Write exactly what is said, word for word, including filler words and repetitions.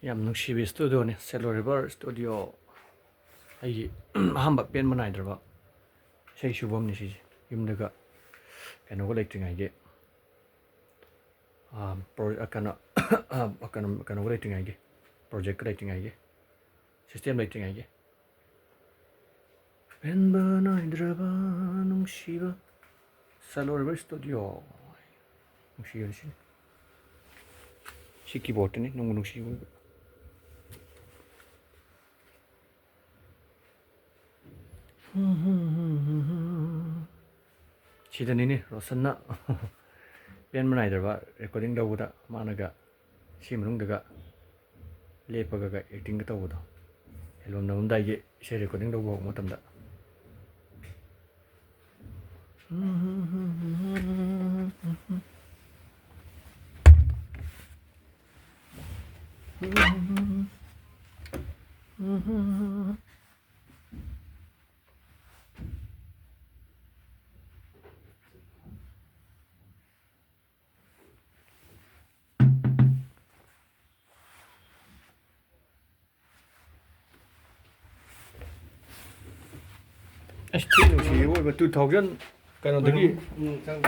ꯌꯥꯝ ꯅꯨꯡꯁꯤꯕ ꯏꯁꯇꯨꯗꯤꯑꯣꯅꯤ, shallow river studio. ꯑꯩꯒꯤ ꯑꯍꯥꯟꯕ ꯄꯦꯟꯕ ꯅꯥꯏꯗ꯭ꯔꯕ ꯏꯁꯩ ꯁꯨꯐꯝꯅꯤ ꯁꯤꯁꯦ꯫ ꯌꯨꯝꯗꯒ ꯀꯩꯅꯣꯒ ꯂꯩꯇ꯭ꯔꯤꯉꯩꯒꯤ, ꯑꯥ, ꯄ꯭ꯔꯣ-, ꯑ, ꯀꯩꯅꯣ, ꯑ, ꯀꯩꯅꯣ, ꯀꯩꯅꯣꯒ ꯂꯩꯇ꯭ꯔꯤꯉꯩꯒꯤ, ꯄ꯭ꯔꯣꯖꯦꯛꯀ ꯂꯩꯇ꯭ꯔꯤꯉꯩꯒꯤ, ꯁꯤꯁꯇꯦꯝ ꯂꯩꯇ꯭ꯔꯤꯉꯩꯒꯤ꯫ ꯄꯦꯟꯕ ꯅꯥꯏꯗ꯭ꯔꯕ ꯅꯨꯡꯁꯤꯕ ꯁꯦꯂꯣ ꯔꯤꯚꯔ ꯏꯁꯇꯨꯗꯤꯑꯣ꯫ ꯅꯨꯡꯁꯤꯕ ꯁꯤꯅꯤ꯫ ꯁꯤ ꯀꯤꯕꯣꯔꯗꯇꯨꯅꯤ ꯅꯨꯡꯕꯨ ꯅꯨꯡꯁꯤꯕ ꯑꯣꯏꯕ꯫ ꯁꯤꯗꯅꯤꯅꯦ ꯔꯣꯁꯟꯅ ꯄꯦꯟꯕ ꯅꯥꯏꯗ꯭ꯔꯕ ꯔꯦꯀꯣꯔꯗꯤꯡ ꯂꯧꯕꯗ ꯃꯥꯅꯒ ꯁꯤ ꯃꯅꯨꯡꯗꯒ ꯂꯦꯞꯄꯒ ꯑꯦꯛꯇꯤꯡꯒ ꯇꯧꯕꯗꯣ, ꯑꯦꯜꯕꯝ ꯅꯝꯃꯝꯗꯥꯏꯒꯤ ꯏꯁꯩ ꯔꯦꯀꯣꯔꯗꯤꯡ ꯂꯧꯕ ꯍꯧꯕ ꯃꯇꯝꯗ꯫ ꯑꯁ, ꯊꯤ ꯅꯨꯡꯁꯤꯕ ꯑꯣꯏꯕ, two thousand ꯀꯩꯅꯣꯗꯒꯤ꯫ ꯎꯝ, ꯆꯪ-,